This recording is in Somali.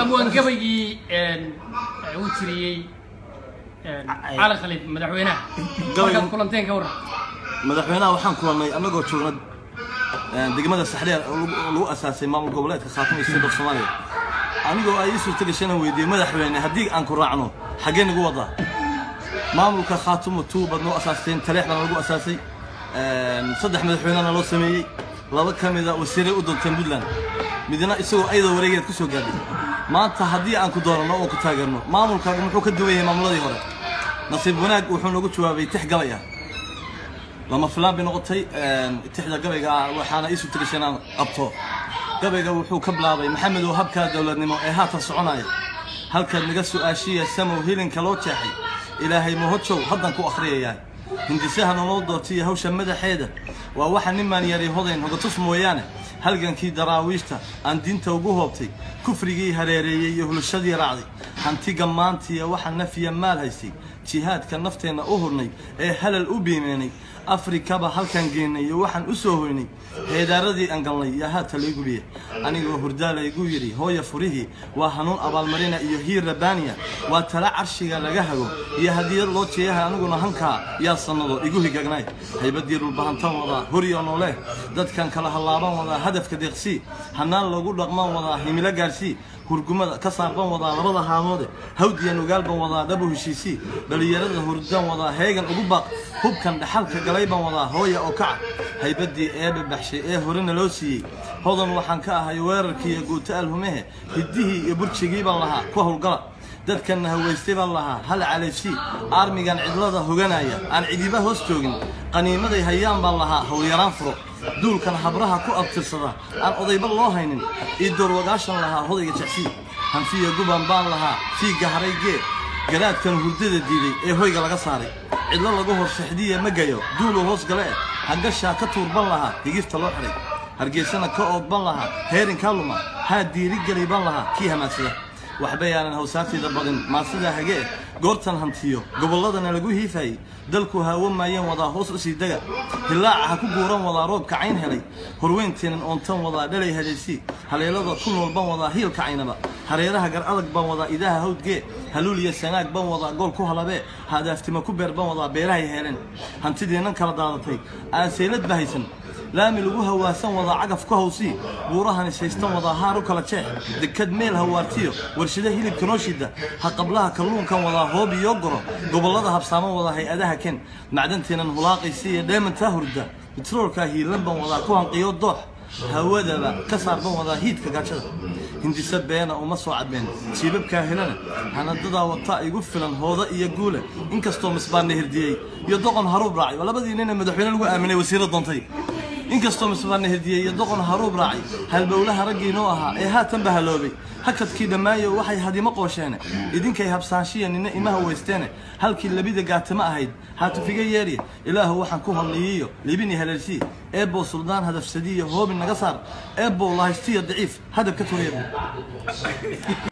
Abwaan gabaygii uu tiriyey Cali Khaliif madaxweynaha markaad kulanteen ka warran? Madaxweynaha waxaan kulannay annagoo joogna degmada Saxdheer oo lagu asaasay maamul goboleedka Khaatimo State of Soomaaliya. Anigoo ay ii suurta gashay inaan weydiiyo madaxweyne, haddii aan ku raacno xaggee nagu wadaa maamulka Khaatimo? Two baad noo asaasteen, Taleex baana lagu asaasay, 3 madaxweynena loo sameeyey, 2 ka mida wasiiray u doonteen Puntland, midna isagoo ayadoo wareegeed ku soo gaadhay. Maanta haddii aan ku dooranno oo ku taageerno, maamulkaagu muxuu ka duwan yahay maamuladii hore? Nasiib wanaag wuxuu noogu jawaabay tix gabay ah. Lama filaan bay noqotay tixda gabayga ah, waxaana ii suurta gashay inaan qabto gabayga. Wuxuu ka bilaabay: Maxamedow, habkaa dowladnimo ee haatan soconaya halkaad naga su-aashiya samow hilinka loo jeexay, Ilaahay mahojow haddan ku akhriyayahay. Hindisaha nolol doortiya hawsha madaxeeda waa waxa nimaan yari hodayn hogatus mooyaane. Halgankii daraawiishta aan diinta ugu hoobtay, kufrigii hareereeyey iyo hulashadii raacday, hantiga maantiya waxa nafiya maal haystay, jihaadka nafteenna u hurnay ee halal u biimeenay, Afrikaba halkaan geennay iyo waxaan u soo hoynay, heedaaradii aan galnay yaa haata laygu biye. Anigoo hurdaa laygu yidhi hooya furihii waa hanuun abaalmarina iyo hiir rabbaaniya, waa tala carshiga laga hago iyo hadiyad loo jeeyahay. Aniguna hankaa yaa sannado igu higagnay. Haybadii dhulbahantan wadaa horiyo nooleh, dadkan kala hallaaban wadaa hadafka deeqsii, hanaan lagu dhaqman wadaa himilo gaarsii, hurgumada ka saarban wadaa labada haamoode, hawdiya nugaal ban wadaa dhabu heshiisii, dhalinyarada hurdan wadaa heegan ugu baaq, hubkan dhaxalka galay ban wadaa hooya oo kaca. Haybadii eebe baxshay ee horena loo siiyey, hodan waxaan ka ahay weerarkiiyo guuto alhumehe, hiddihii iyo burjigii baan lahaa ku howlgala, dadkanna haweystay baan lahaa hal caleefsii, aarmigan cidlada hoganaya aan cidiba hoos joogin qaniimaday hayaan baan lahaa howlyaraan furo, duulkan habraha ku abtirsada aan odayba loo haynin io doorwagaashan lahaa hodayga jecsii, hanfiya guban baan lahaa fiigga haray gee, garaadkan hurdada diiday ee hoyga laga saaray cidlo lagu horsexdiya ma gayo duuluu hoos gale eh, hagashaa ka tuurban lahaa higifta loo xidhay, Hargeysana ka oodban lahaa heerinkaa luma haa diirigelay ban lahaa kii hamaadsada. Waxba yaanan hawsaartayda badin maasidaa hagee. Goortan hantiyo gobolladana lagu hiifayey, dalku haawo maayeen wadaa hoos u sii dega, hilaaca ha ku guuran wadaa roobka cayn helay, horweynteenan oontan wadaa dhalay haleysii, haleelada ku nool ban wadaa hiilka caynaba, hareeraha gar adag ban wadaa idaha hawdgee, haluul iyo sanaag ban wadaa gool ku halabee, haadaaftima ku beer ban wadaa beerahay heleen, hantidiinan kala daadatay aan seylad bahaysan laami lagu hawaasan wadaa cagaf ku hawsii, buurahan ishaystan wadaa haar u kala jeex, dekad meel hawaartiyo warshado hilibka noo shida, ha qablaha kalluunkan wadaa hoob iyo goro, gobollada habsaaman wadaa hay-adaha ken, macdanteenan hulaaqaysa iyo dheemantaa hurda, bitroolkaa hiilan ban wadaa ku hanqiyo doox, hawadaba ka saar ban wadaa hiidka gaajada. Hindise beena uma soo cadbeen jiibabkaa helana hanadadaa wataa igu filan hooda iyo guule. Inkastoo misbaarna hirdiyey iyo doqon haruub raacay, waa labadii nina madaxweyne lagu aaminay wasiirra doontay, inkastoo misbaarna hirdiyey iyo doqon haruub raacay, halbowlaha raggiinoo ahaa ee haatanba haloobay hakadkii dhammaayo waxay hadimo qoosheene, idinkay habsaanshiya nina ima hawaysteene, halkii labida gaatimo ahayd haatufiga yeeriya. Ilaahu waxaan ku hadliyiyo libini haleelsii, eebow suldaan hadafsadiyo hoobi naga saar, eebow lahaystiya daciif hadab ka togeebo.